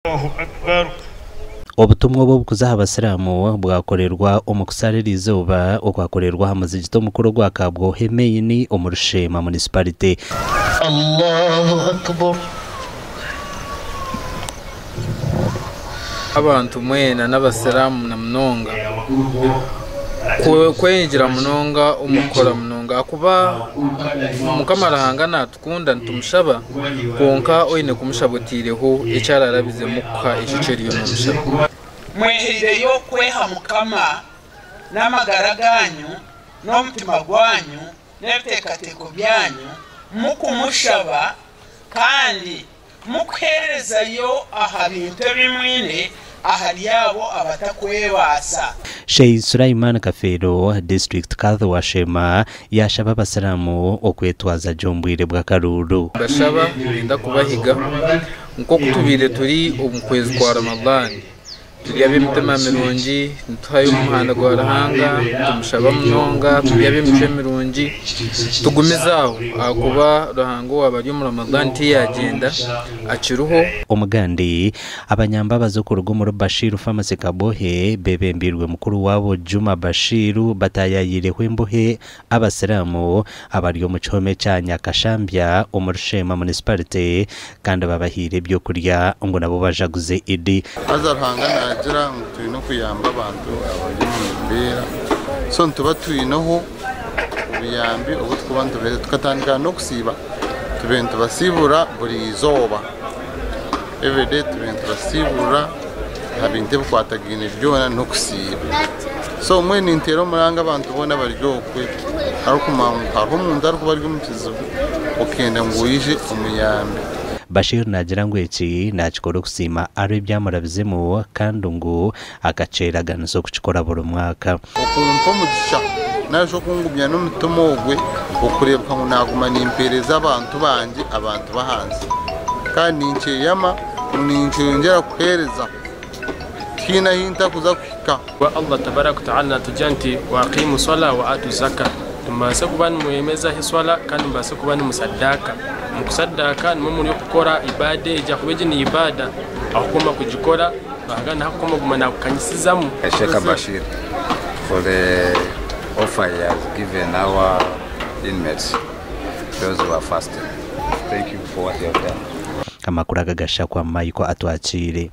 Allahu Akbar. Obutumwa obu obukuza aha basiraamu bwakorerwa omu kusaara eriizooba okwakorerwa aha muzigiti omukuru ogwa Kabwohe Main omuri Sheema Munisiparite. Allahu Akbar. Abantu mwena n'abasiraamu na munonga kwenyigira munonga omu kukora munonga ahakuba Mukama Ruhanga natukunda nitumushaba kwonka oine kumushaba otaireho eki ararabizemu kukuha ekyo eki oriyo nomushaba. Mwehaireyo kweha Mukama n'amagara gaanyu n'omutima gwanyu n'ebiteekateeko byanyu, mukumushaba kandi mukuheerezayo aha bintu ebi mwine ahari abo abatakwebaasa. Sheikh Sulaiman Kafeero, District Kadhi wa Sheema yaashaba abasiraamu okwetwaza gye omu bwire bw'akaruuru. Nimbashaba, niinyenda kubahiga nk'oku tubaire turi omu kwezi kwa Ramadhan. Turi ab'emitima mirungi, nituhayo omu muhanda gwa Ruhanga, nitumushaba munonga, turi ab'emicwe mirungi, tugumize aho ahakuba Ruhanga owaaba ari omu Ramadhan tiyagyenda, akiriho. Omugandi, Abanyambabazi okuruga omuri Bashiru Pharmacy Kabohe bebembeirwe mukuru waabo Juma Bashiru bataayayiireho embohe Abasiraamu abari omu kihome kya Nyakashambya omuri Sheema Munisiparite kandi babahaire ebyokurya ngu nabo bajaguze Idi. Haza Ruhanga naagira ngu twine okuyamba abantu abari omu mbeera, so nituba twineho obuyambi obu turikuba nitubaheereza. Tukatandika n'okusiiba, tubaire nitubasiibura buri izooba, everyday tubaire nitubasiiburira aha bintu ebikwatagaine byona n'okusiiba. So mbwenu ninteera omuranga abantu boona abari okwe arikumanya ngu hariho omuntu arikuba ari omu kizibu okenda ngu oije omuyambe. Bashir naagira ngu eki naakikora okusiima Allah ebyamurabizemu kandi ngu akakyeraganisa okukikora buri mwaka. Okumpa omugisha nari shi okungumya n'omutima ogwe okureebeka ngu naaguma nimpeereza abantu bangye abantu b'ahansi. Kandi ninkyeyama ngu ninkyeyongyera kuheereza. Tihaine ahi ntarikuza kuhika. Kuba Allah tabaraka wataala natugira nti wa aqiimu swala wa atu zaka, nimubaase kuba nimwemezaho eswala kandi mubaase kuba nimusaddaaka. Omu kusaddaaka nimwo muri okukora ibaada egi ahakuba egi ni ibaada, ahu kukoma kugikora Ruhanga niho akukoma kuguma nakukanyisizamu. Sheikh Bashir for the offer he has given our inmates those who are fasting. Thank you for what you have done. Amakuru aga gashakwa Michael Atwakiire.